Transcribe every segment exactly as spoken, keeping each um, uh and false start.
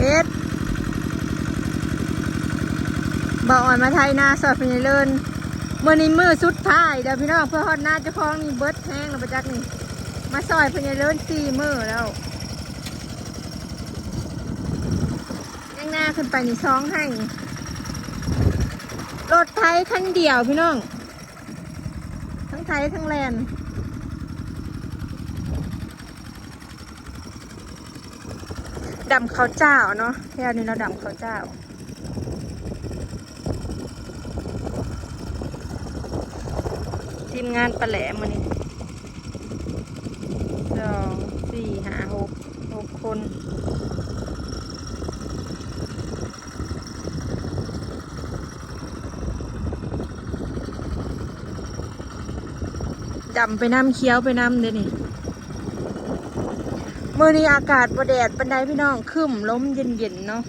เฮ็ด บ่าวอ้อยมาไถนาซอยพ่อใหญ่เลิน มื้อนี้มื้อสุดท้ายเด้อพี่น้อง เพื่อฮอดนาเจ้าของนี่เบิดแฮงแล้วบ่จักนี่ มาซอยพ่อใหญ่เลินสี่มื้อแล้ว ยังนาขึ้นไปนี่สองไฮ่ รถไถคันเดียวพี่น้อง ทั้งไถทั้งแล่น ดำข้าวเจ้าเนาะ แถวนี้เราดำข้าวเจ้า ทีมงานปลาแหลมมื้อนี้ สอง สี่ ห้า หก หก คน ดำไปนำ เขียวไปนำเด้นี่ มื้อนี้อากาศบ่แดดปานใดพี่น้อง ครึ้ม ลมเย็นๆเนาะ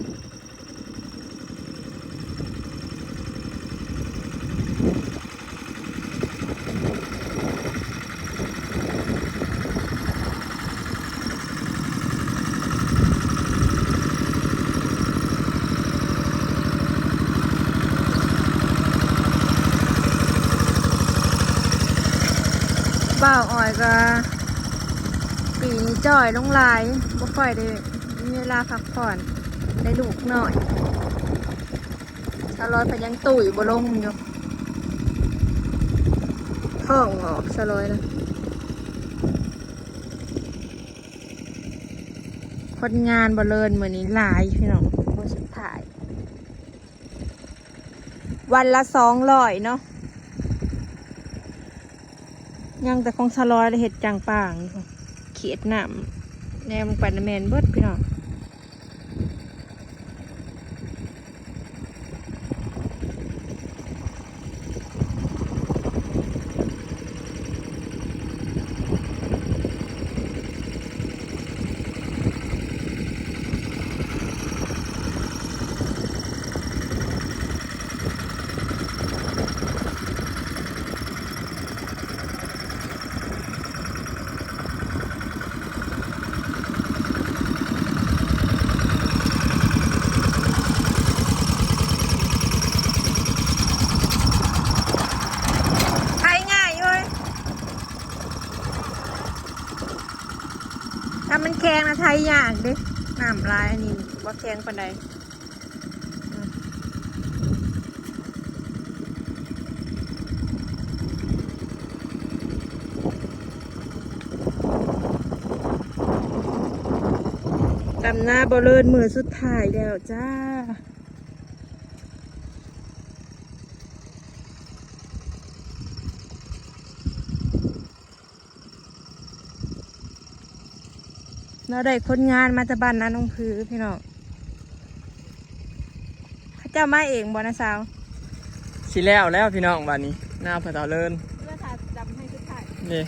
บ่าวอ้อยก็ ปีนี้จ่อยลงหลาย บ่ค่อยได้มีเวลาพักผ่อน ได้ลูกน้อย สาวร้อยเพิ่นยังตุ้ยบ่ลงอยู่ ท้องออกสาวร้อยนะ คนงานบ่เลินมื้อนี้หลายพี่น้อง มื้อสุดท้าย วันละสองร้อยเนาะ ยังแต่ของสาวร้อยได้เฮ็ดจางปางอยู่ เขตน้ำ แนมลงไปน่ะแม่นเบิดพี่น้อง ไถง่ายอยู่เว้ย ถ้ามันแข็งนะไถยากเด้ น้ำหลาย อันนี้บ่แข็งปานใด ดำนาบ่เลินมื้อสุดท้ายแล้วจ้า เราได้คนงานมาจากบ้านนาหนองผือพี่น้อง เขาเจ้ามาเองบ่นะสาว สิแล้วแล้วพี่น้อง บ้านนี้ นาพ่อเฒ่าเลิน เพื่อทาดำให้สุดท้าย นี่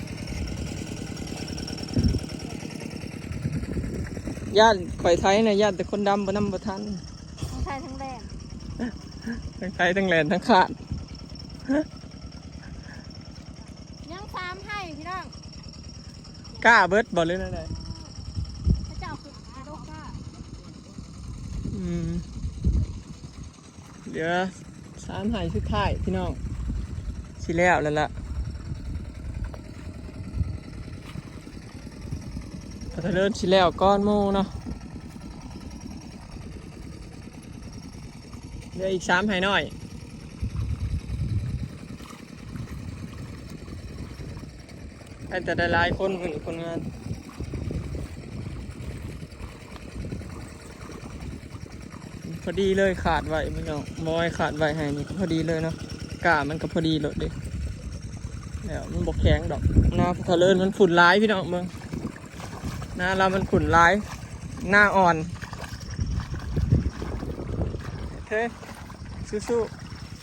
ย่านข่อยไถนะ ย่านแต่คนดำบ่นำบ่ทัน ทั้งไถทั้งแล่น ทั้งไถทั้งแล่นทั้งคาด ยังสามไฮ่พี่น้อง กล้าเบิดบ่หรือแนวใด พระเจ้าคืออาโลกา อืม เหลือสามไฮ่สุดท้ายพี่น้อง สิแล้วแล้วล่ะ พ่อเฒ่าเลินสิแล้วก่อนหมู่เนาะ เหลืออีกสามไฮ่น้อย ให้แต่ได้หลายคนมื้อนี้คนงาน พอดีเลย คาดไว้พี่น้อง บ่ให้คาดไว้ให้นี่ก็พอดีเลยเนาะ กล้ามันก็พอดีโลดเด้ แล้วมันบ่แข็งดอก นาพ่อเฒ่าเลินมันฝุ่นหลายพี่น้อง เบิ่ง นาลาวมันฝุ่นหลาย นาอ่อน โอเค สู้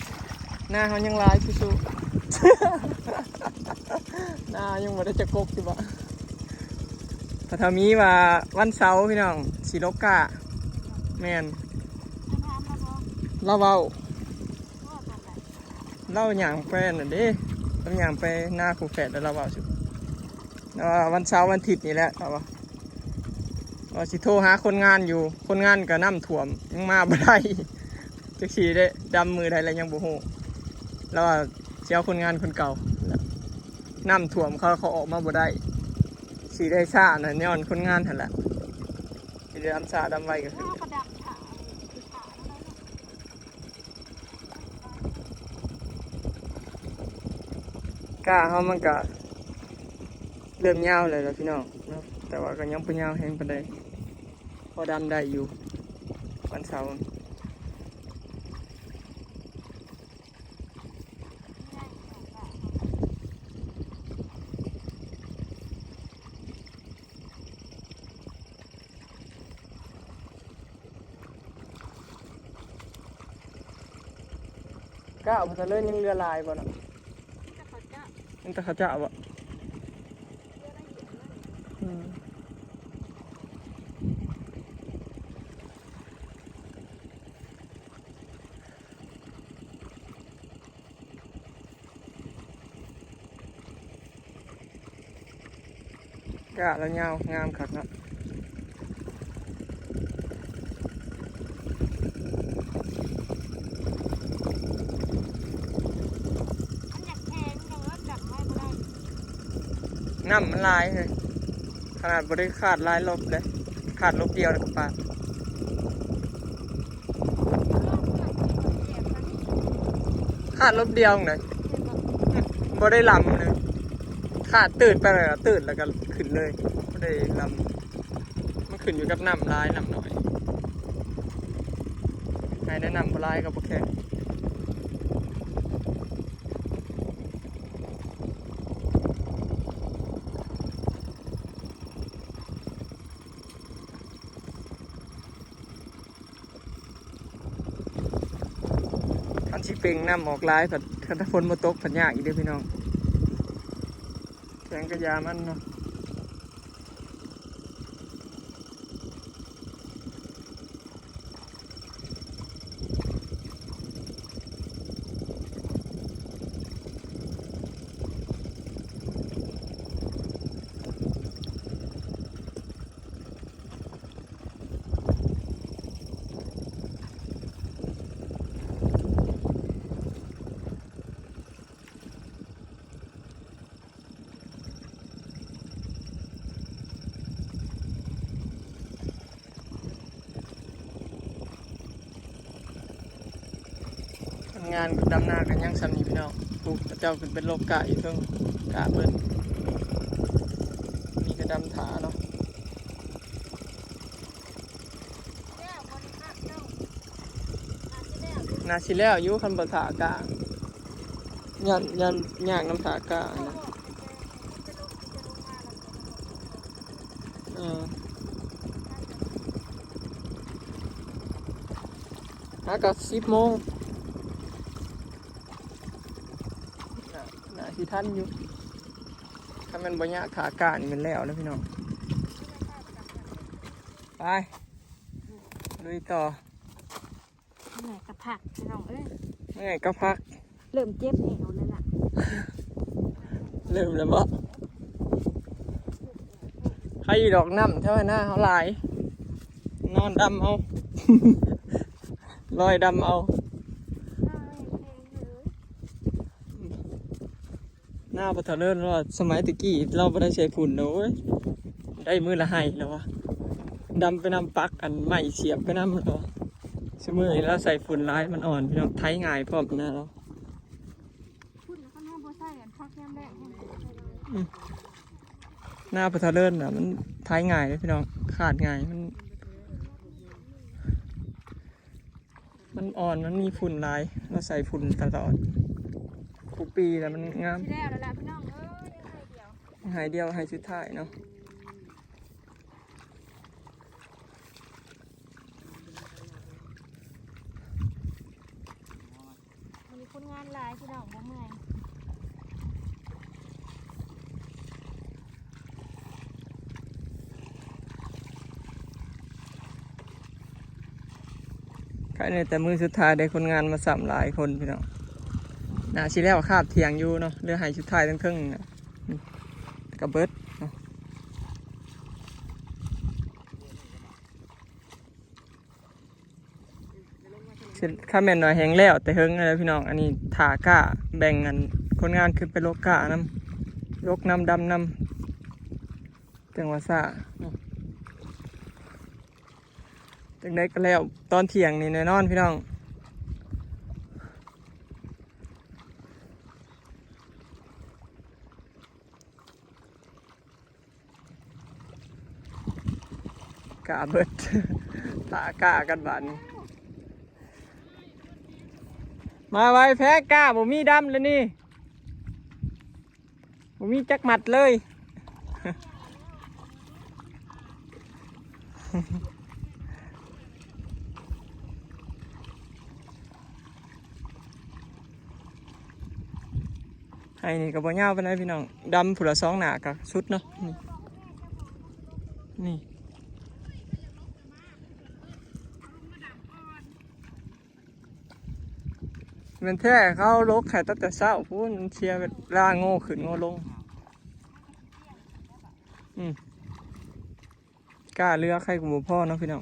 ๆ นาเฮายังหลาย สู้ๆ นายังบ่ได้จักกกอยู่บ่ พ่อเฒ่ามีว่าวันเสาร์พี่น้อง สิลกกล้า แม่น ลาวเว้า ลาวย่างไปนั่นเด้ ลาวย่างไปนาคู่แฝด แล้วลาวเว้าซื่อ แต่ว่าวันเสาร์วันอาทิตย์นี่แหละ ลาวว่า ว่าสิโทรหาคนงานอยู่ คนงานก็น้ำท่วมยังมาบ่ได้ จักสิได้ดำมื้อใดแล้วยังบ่ฮู้ แล้วว่าสิเอาคนงานคนเก่า น้ำท่วมเขา เขาออกมาบ่ได้ สิได้ช้านะ ย้อนคนงานหั่นแหละ สิได้ดำช้าดำไวก็คือ ก้าเฮามันก็เริ่มยาวแล้วล่ะพี่น้องเนาะ แต่ว่าก็ยังบ่ยาวแฮงปานใด พอดำได้อยู่ วันเสาร์ ก้าบ่ทันเลย ยังเหลือหลายบ่เนาะ มีแต่เขาเจ้า มีแต่เขาเจ้าบ่ อืม ก้าแล้วยาวงามคักเนาะ มันอยากแพงจังว่าจับไว้บ่ได้ น้ำมันหลายเลย ขนาดบ่ได้ขาดหลายลบเลย ขาดลบเดียวแล้วก็ปาด ขาดลบเดียวเลย บ่ได้ลำเลย ขาดตื่นไปเลยอะ ตื่นแล้วก็ขึ้นเลย บ่ได้ลำ มันขึ้นอยู่กับน้ำหลายน้ำน้อย ให้ได้น้ำบ่หลายก็บ่แข็ง คันสิเป่งน้ำออกหลาย พัด คันถ้าฝนบ่ตก พัดยากอีกเด้อพี่น้อง แข็งกะยามันเนาะ คนงานดำนากันยังส่ำนี้พี่น้อง ปลูกเจ้าขึ้นเป็นโลกกะอยู่เทิงกะเพิ่น มีกระดำถาเนาะ น่าสิแล้วอยู่ คันบ่ถากะ ย่าน ย่าน ย่านน้ำถากะนะ เออ หากะสิบโมง น่า น่าสิทันอยู่ ถ้ามันบ่ยากถากะนี่มันแล้วแล้วพี่น้อง ไป ลุยต่อ เหนื่อยกะพักพี่น้องเอ้ย เหนื่อยกะพัก เริ่มเจ็บแอวแล้วล่ะ เริ่มแล้วบ่ ใครอยู่ดอกน้ำแถวหน้าเขาหลาย นอนดำเอา ลอยดำเอา หน้าบ่เท่าเดิมแล้ว สมัยตะกี้เราบ่ได้ใส่ฝุ่นเนาะ โอ้ย ได้มื้อละไฮ่แล้ววะ ดำไปนำปักอันไม้เสียบไปนำแล้ววะ ซุมื้อนี้เราใส่ฝุ่นหลาย มันอ่อนพี่น้อง ไถง่ายพร้อมนะเรา ฝุ่นแล้วก็มาบ่ใส่อันพักยามแลง อืม หน้าบ่เท่าเดิมน่ะ มันไถง่ายเลยพี่น้อง ขาดง่าย มัน มันอ่อน มันมีฝุ่นหลาย เราใส่ฝุ่นตลอด ทุกปีแล้วมันงาม สิแล้วแล้วล่ะพี่น้องเอ้ย ไฮ่เดียว ไฮ่สุดท้ายเนาะ วันนี้คนงานหลายพี่น้อง บ่เมื่อย ใครเนี่ย แต่มื้อสุดท้ายได้คนงานมาส่ำหลายคนพี่น้อง น่าสิแล้วคาบเที่ยงอยู่เนาะ เหลือไฮ่สุดท้ายเทิงๆน่ะ อืม กะเบิดเนาะ คันแม่นว่าแฮงแล้วแต่เฮิงแล้วพี่น้อง อันนี้ถ่าก้า แบ่งกัน คนงานขึ้นไปลกก้านำ ลกนำดำนำ จั่งว่าซ่าเนาะ จั่งใด๋ก็แล้ว ตอนเที่ยงนี่แน่นอนพี่น้อง ก้าเบิด ถ่าก้ากันบาดนี้ มาไวแพ้ก้า บ่มีดำแล้วนี่ บ่มีจักหมัดเลย ไฮ่นี่ก็บ่ยาวปานใดพี่น้อง ดำพุ้นละสองหน้าก็สุดเนาะ นี่ นี่ แม่นแท้ เขาลกไข่ตั้งแต่เช้าพุ้น เสียเวลาโง่ขึ้นโง่ลง อืม ก้าเหลือไข่ก็บ่พอเนาะพี่น้อง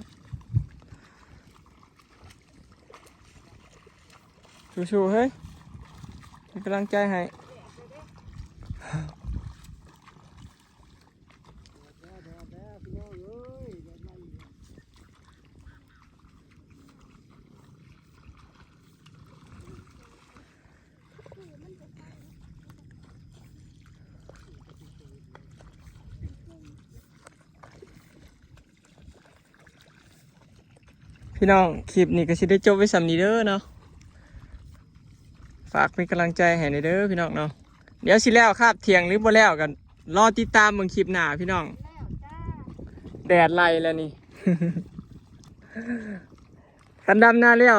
สู้ๆ เฮ้ย เป็นกำลังใจให้ พี่น้อง คลิปนี้ก็สิได้จบไว้ส่ำนี้เด้อเนาะ ฝากเป็นกำลังใจให้หน่อยเด้อพี่น้องเนาะ เดี๋ยวสิแล้วคาบเที่ยงหรือบ่แล้วก็รอติดตามเบิ่งคลิปหน้าพี่น้อง แดดไล่แล้วนี่ คันดำนาแล้ว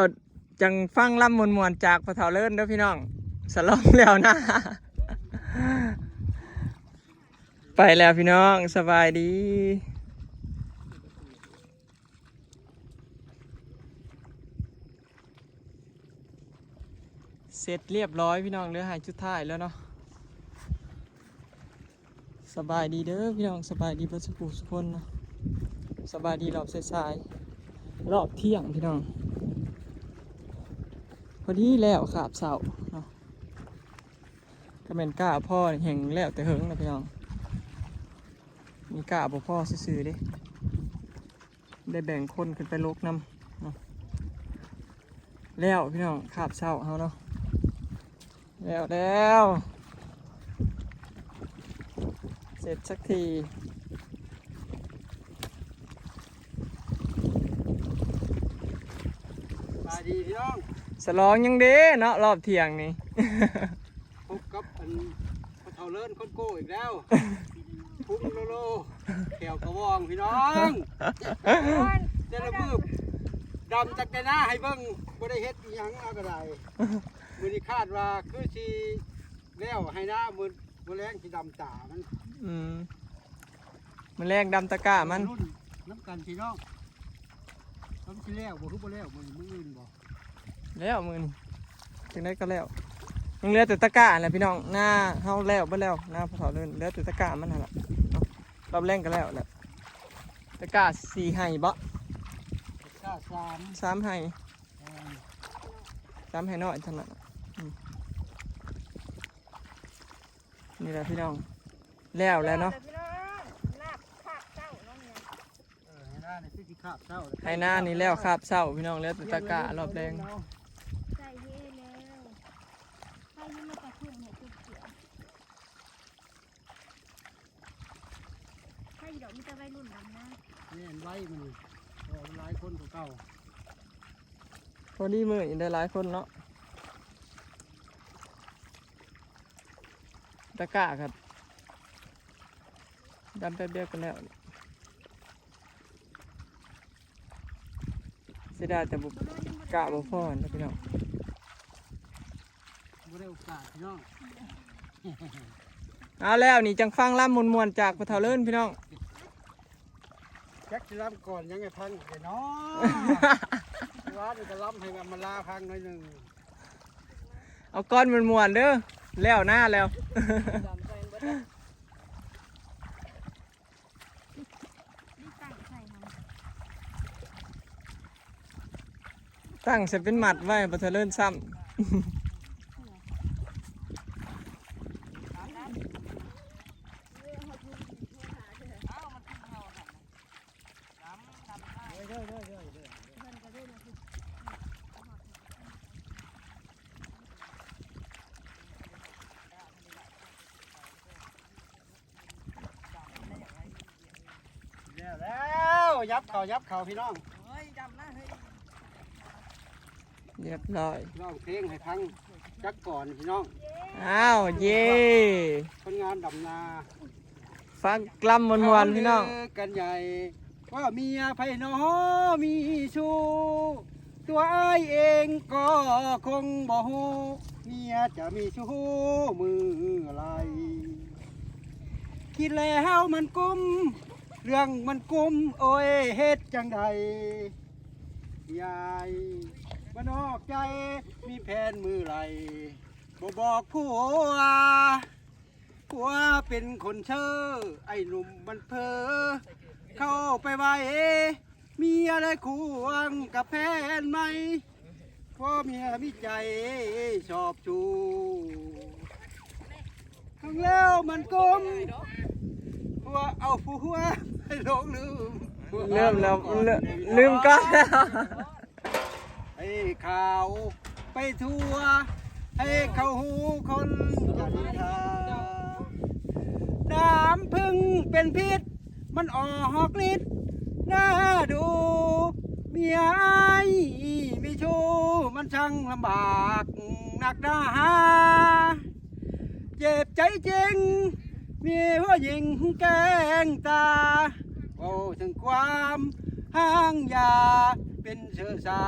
จั่งฟังลำม่วนๆ จากพ่อเฒ่าเลินเด้อพี่น้อง สลองแล้วนะ ไปแล้วพี่น้อง สบายดี เสร็จเรียบร้อยพี่น้อง เหลือไฮ่สุดท้ายแล้วเนาะ สบายดีเด้อพี่น้อง สบายดีเบิดสุขุสุคนเนาะ สบายดีรอบสายๆ รอบเที่ยงพี่น้อง พอดีแล้วคาบเช้าเนาะ ก็แม่นก้าพอแฮงแล้วแต่เฮิงนะพี่น้อง มีก้าบ่พอซื่อๆเด้ ได้แบ่งคนขึ้นไปลกนำเนาะ แล้วพี่น้อง คาบเช้าเฮาเนาะ แล้วแล้ว เสร็จสักที สบายดีพี่น้อง สลองยังเด้เนาะ รอบเที่ยงนี่ พบกับอันพ่อเฒ่าเลินคนโก้อีกแล้ว พุงโลโล แขวกระวองพี่น้อง แต่ละมื้อดำจักแต่หน้าให้เบิ่ง บ่ได้เฮ็ดอีหยังเอาก็ได้ มื้อนี้คาดว่าคือสิแล้วให้หน้ามื้อ มื้อแลงสิดำตามัน อืม มื้อแลงดำตะกร้ามัน รุ่นนำกันพี่น้อง มันสิแล้วบ่ คือบ่แล้ว มื้อนี้มื้ออื่นบ่ แล้วมื้อนี้ จั่งใด๋ก็แล้ว ยังเหลือแต่ตะกร้าแหละพี่น้อง นาเฮาแล้วเบิดแล้ว นาพ่อเฒ่าเลิน เหลือแต่ตะกร้ามันหั่นล่ะเนาะ รอบแลงก็แล้วแหละ ตะกร้าสี่ไฮ่บ่ ตะกร้าสาม สามไฮ่ เออ สามไฮ่น้อยเท่านั้น อืม นี่แหละพี่น้อง แล้วแล้วเนาะ พี่น้อง ลาบคาบเจ้าเนาะเนี่ย เออ ไฮ่นานี่คือสิคาบเช้า ไฮ่นานี่แล้วคาบเช้าพี่น้อง เหลือแต่ตะกร้ารอบแลง ใส่เฮแล้ว ใครยังมาจับเพื่อนให้เก็บเกี่ยว ใครดอกมีแต่วัยรุ่นดำนะ แม่นไว้มัน เออ หลายคนกว่าเก่า พอดีมื้อนี้ได้หลายคนเนาะ ตะกร้าครับ ดำแป๊บเดียวก็แล้ว เสียดายแต่บ่ กะบ่พอนะพี่น้อง บ่ได้โอกาสพี่น้อง เอาแล้วนี่จั่งฟังลำม่วนๆจากพ่อเฒ่าเลินพี่น้อง จักสิลำก่อนยังไงพังเดี๋ยวเนาะ ว่านี่ก็ลำให้มันมาลาพังหน่อยหนึ่ง เอาก่อนม่วนๆเด้อ แล้วหน้าแล้ว นี่ตั้งใส่มัน ต ตั้งใส่เป็นมัดไว้บ่ทะเลินซ้ำ แล้วแล้ว ยับเขายับเขาพี่น้อง เรียบร้อย ร้องเพลงให้ฟังจักก่อนพี่น้อง อ้าว เย่ คนงานดำนา ฟังกล้ำมวนๆพี่น้อง เลิกกันใหญ่ ว่าเมียไผหนอมีชู้ ตัวอ้ายเองก็คงบ่ฮู้ เมียจะมีชู้มือไหร คิดแล้วมันกุ้ม เรื่องมันกุ้ม โอ้ย เฮ็ดจังใด ยายมานอกใจ มีแผนมือไหร บ่บอกผัว ผัวเป็นคนเชอ ไอ้หนุ่มมันเพ้อ เข้าไปไหว เมียได้ควงกับแผนไหม เพราะเมียมีใจชอบชู้ ทั้งแล้วมันก้ม ผัวเอาผัวให้หลงลืม เริ่มแล้ว เริ่ม ลืมก่อนแล้ว ให้ข่าวไปทั่ว ให้เขาหูคนจันทา น้ำผึ้งเป็นพิษ มันออกฤทธิ์น่าดู เมียอ้ายมีชู้ มันช่างลำบากนักหนา เจ็บใจจริง มีผู้หญิงแกล้งตา โอ้ถึงความห้างยา เป็นเชื้อชา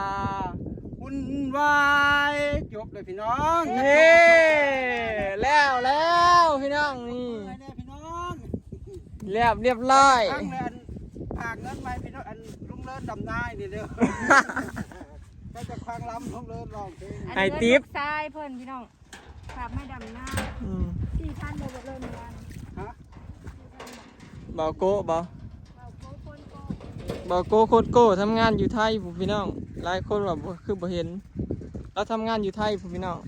วุ่นวาย จบเลยพี่น้อง เย้ แล้วแล้วพี่น้อง นี่ เมื่อยแน่พี่น้อง เรียบ เรียบร้อย ครั้งเลยอัน ฝากเงินมาให้พี่น้อง อันลุงเลิศดำนานี่เด้อ ก็จะคว้างลำลุงเลิศร้องเพลง อัน ให้ติ๊บ เงินลูกชายเพิ่นพี่น้อง ฝากไม่ดำนา อืม สี่พันบ่ บ่เริ่มงาน ฮะ บ่าวโก้บ่ บ่าวโก้คนโก้ บ่าวโก้โคตรโก้ ทำงานอยู่ไทยพู้นพี่น้อง หลายคนว่าบ่ คือบ่เห็น เราทำงานอยู่ไทยพู้นพี่น้อง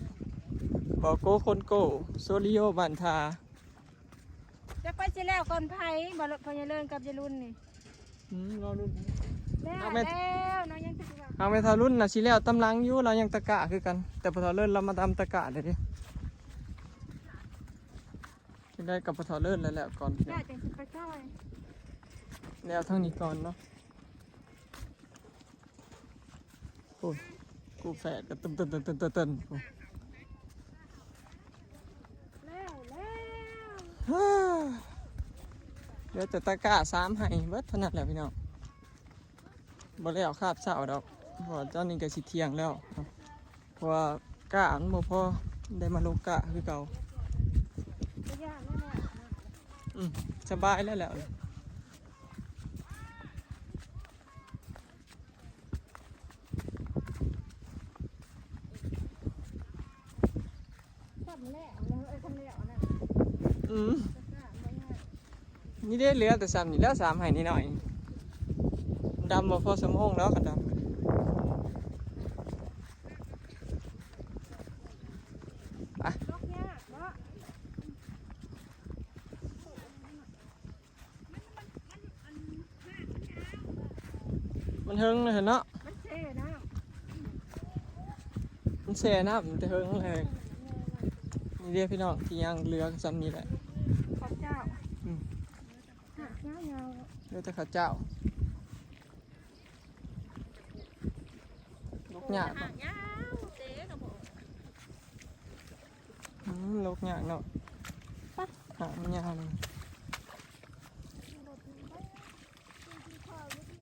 บ่าวโก้คนโก้ โซลิโอบ้านทา จักไปสิแล้วก่อนไผ บ่าว พ่อยายเลินกับยายรุ่นนี่ อืม รอรุ่น แล้ว เอาแม่ แล้ว น้องยังจะว่า เอาแม่เฒ่ารุ่นน่ะสิแล้วตำหลังอยู่ เรายังตะกะคือกัน แต่พ่อเฒ่าเลินเรามาตำตะกะเด้อเด้ จะได้กับพ่อเฒ่าเลินแล้ว แล้วก่อน แล้วจังสิไปซอย แล้วทางนี้ก่อนเนาะ โอ้ย กูแฝดก็ตึนตึนตึนตึนตึนตึน โอ้ย แล้วแล้ว ฮ่า เดี๋ยวจะตะกร้าสามให้เบิดเท่านั้นแหละพี่น้อง บ่แล้วคาบเช้าดอก เพราะว่าตอนนี้ก็สิเที่ยงแล้ว เพราะว่าก้ามันบ่พอ ได้มาลงก้าคือเก่า ก็ยากนั่นแหละ อืม สบายแล้วแหละ ซ้ำแล้วนะ เอ้ย ซ้ำแล้วนะ อืม ก็บ่ยาก นี่เด้เหลือแต่ซ้ำนี่แล้ว สามให้นี่หน่อย ดำบ่พอสมองแล้วคันดำ ไป ลกยากเนาะ มันเฮิงเลยเนาะ มันแช่น้ำ มันแช่น้ำ มันจะเฮิงเลย นี่เด้พี่น้อง ที่ยังเหลือซ้ำนี่แหละ ข้าวเจ้า อืม ข้าวเจ้ายาว เหลือแต่ข้าวเจ้า ลกยากเนาะ หางยาวเจ๊กับผม อืม ลกยากเนาะ ไป หางมันยาวเลย